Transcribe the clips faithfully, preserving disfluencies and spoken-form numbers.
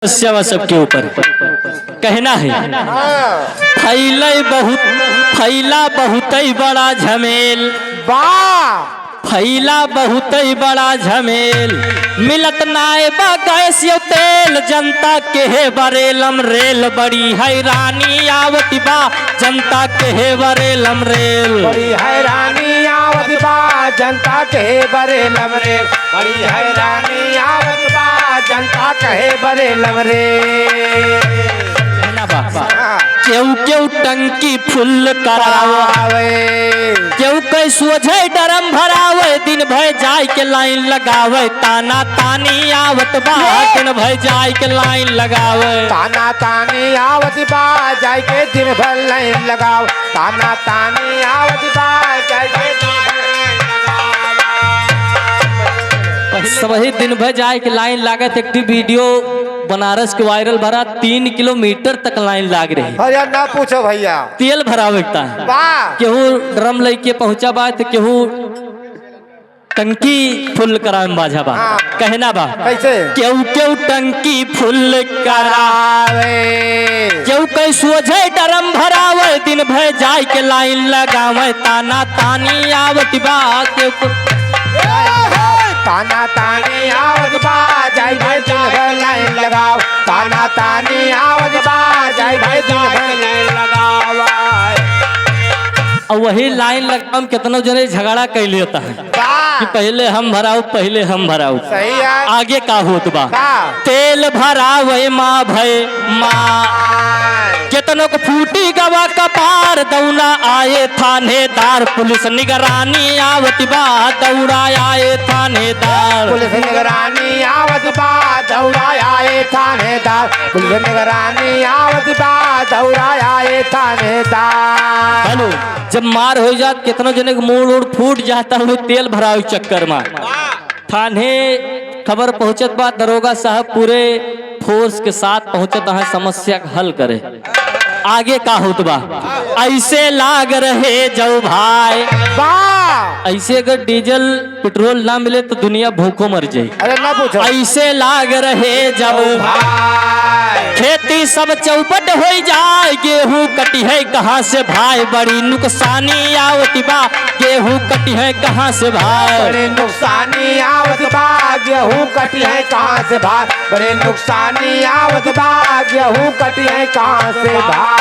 समस्या बा सबके ऊपर। कहना है, हाँ। फैले बहुत, फैला बहुतै बड़ा झमेल। बा। फैला बहुतै बड़ा झमेल। मिलत नाय बा गैस यो तेल, जनता के है बरेलम रेल। बड़ी हैरानी आवत बा जनता के है बरेलम रेल। बड़ी हैरानी आवत बा जनता के बरेलम रेल। बड़ी हैरानी आवत बा जनता के बरेलम रेल। ना बा। हाँ। केहू केहू टंकी फुल करावे। करावे। केहू कई सोझे ड्रम भरावे, दिन भर जाए के लाइन लगावे। ताना तानी आवत बा, ये। दिन भर जाए के लाइन लगावे। ताना तानी आवत बा, जाए के दिन भर लाइन लगावे। ताना तानी आवत बा, जाए के दिन भर लाइन लगावे। सबही दिन भर जाए के लाइन लागत, एक ठे वीडियो बनारस के वायरल भरा, तीन किलोमीटर तक लाइन लाग रही। अरे यार, ना पूछो भैया। तेल भरावे के ताईं। वाह। केहू ड्रम लेके पहुंचा बा, तो केहू टंकी फुल करावे में बाझा बा। हाँ। कहना बा। कैसे? केहू केहू टंकी फुल करावे। केहू कई सोझे ड्रम भरावे, दिन भर जाए के लाइन लगावे। ताना तानी आवत बा, केहू ताना तानी आवत बा, जाए के दिन भर लाइन लगाओ। ताना तानी आवत बा, जाए के दिन भर लाइन लगाओ। और वही लाइन लगावे में कितनो जने झगड़ा कर लेता है। का? कि पहिले हम भराउ, पहिले हम भराउ। सही है। आगे का होत बा? का? तेल भरावे मा भय मा। हाँ। केतनो को फूटी गवा कपार, दौड़ा आए थानेदार, पुलिस निगरानी आवत बा, दौड़ा आए थानेदार। पुलिस निगरानी आवत बा, दौड़ा आए थानेदार। पुलिस निगरानी आवत बा, दौड़ा आए थानेदार। हेलो। जब मार हो जात, कितनो जने के मूड़ उड़ फूट जाता हुए तेल भरावे के चक्कर में। थाने खबर पहुंचत बा, दरोगा साहब पूरे फोर्स के साथ पहुंचत हैं समस्या का हल करे। आगे का होत बा? ऐसे लाग रहे जब भाई। बा। ऐसे अगर डीजल पेट्रोल ना मिले तो दुनिया भूखो मर जाई। अरे ना पूछो। ऐसे लाग रहे जब भाई। खेती सब चौपट होइ जाए, गेहूं कटी है कहाँ से भाई, बड़ी नुकसानी आवत बा, गेहूं कटी है कहाँ से भाई। बड़ी नुकसानी आवत बा, गेहूं कटी है कहाँ से भाई, बड़ी नुकसानी आवत बा, गेहूं कटी है कहाँ से भाई।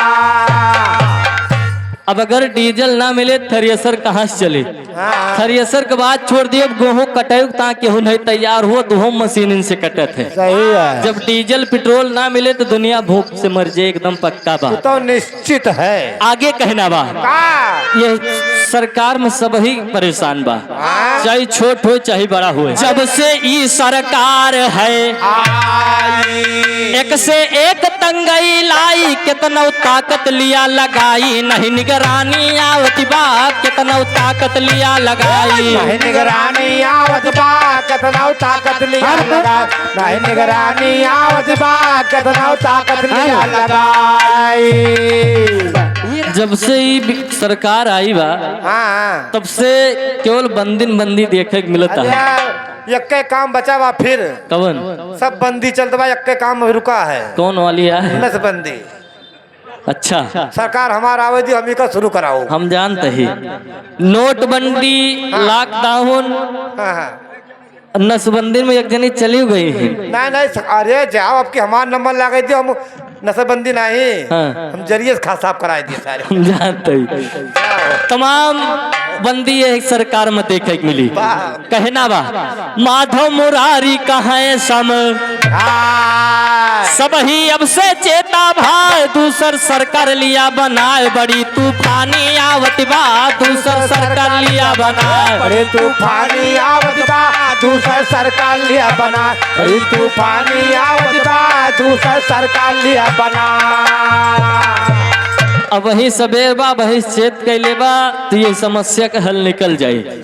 अब अगर डीजल ना मिले, थ्रेसर कहाँ से चले? हाँ। थ्रेसर के बात छोड़ दिए, अब गेहूं कटाई ता केहू नहीं तैयार हो, तो हम मशीन इनसे कटत है। सही है। जब डीजल पेट्रोल ना मिले तो दुनिया भूख से मर जाए, एकदम पक्का बा। वो तो निश्चित है। आगे कहना बा। का? ये सरकार में सब ही परेशान बा। हाँ। चाहे छोट हो चाहे बड़ा हो, जब से ई सरकार है आई। एक से एक तंगई लाई, केतनो ताकत लिया लगाई, नहीं निगरानी आवत बा, केतनो ताकत लिया लगाई। नहीं निगरानी आवत बा, केतनो ताकत लिया लगाई, नहीं निगरानी आवत बा, केतनो ताकत लिया लगाई। जब से ई बि-, सरकार आई बा, हाँ। तब से केवल बंदिन बंदी देखे के मिलता है। अरे, यक्के काम बचा बा फिर। कवन? सब बंदी चलत बा, यक्के काम रुका है। कौन वाली है? नसबंदी। अच्छा। सरकार हमार आवे दी, हम इका शुरू कराओ। हम जानते ही। नोटबंदी, हाँ। लॉकडाउन, हाँ, हाँ। नसबंदी में एक जनी चली गई है। नहीं, नहीं, स-, अरे जाओ, अब की हमार नंबर लगा दी, हम नसबंदी नहीं, हाँ। हम जरिए से खा साफ कराए दिए सारे। हम जानते ही। तमाम बंदी यह सरकार में देखे के मिली। वाह। कहना बा, माधव मुरारी कहे सम। हाँ। सब ही अब से चेता भाई, दूसर सरकार लिया बनाए, बड़ी तूफानी आवत बा, दूसर सरकार लिया बनाए। बड़ी तूफानी आवत बा, दूसर सरकार लिया बनाए। बड़ी तूफानी आवत बा, दूसर सरकार लिया बनाए। अब वही सबेर बा, वही चेत कैले बा, तो ये समस्या का हल निकल जाई।